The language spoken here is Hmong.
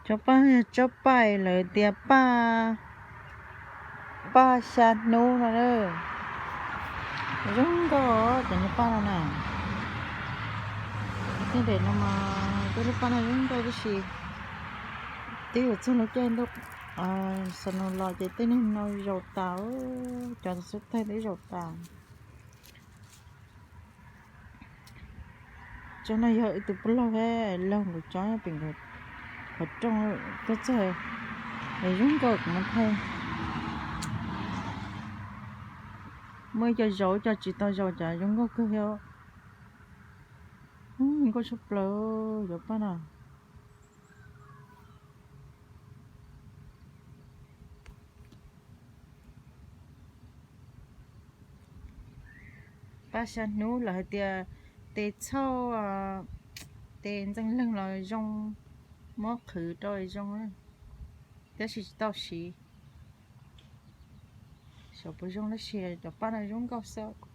Cov paj no yog tsob paj lawv tias paj, paj xya hnub no na. Zoo nkauj cov niag paj no na. Tej daim no mas tej lub paj no zoo nkauj tib si. Twb yuav txog lub caij ntuj snow los ces tej niag no zaus tas, cov xub thawj twb zaus tas. Tsob no yog ib tug pog laug, laug nkaus tsob pem qhov rooj tuaj txog, es zoo nkauj kuv muab thaij. Muaj ib co zaus ib co tsis tau zaus, cov zoo nkauj kawg thiab. Zoo nkauj tshaj plaws cov paj no. Paj xya hnub lawv hais tias tes txhauj, tes ntxeej leeg los zoo, muab qhwv rau zoo, tab sis tsis tau siv. Xyov puas zoo tab sis cov paj no zoo nkauj xwb.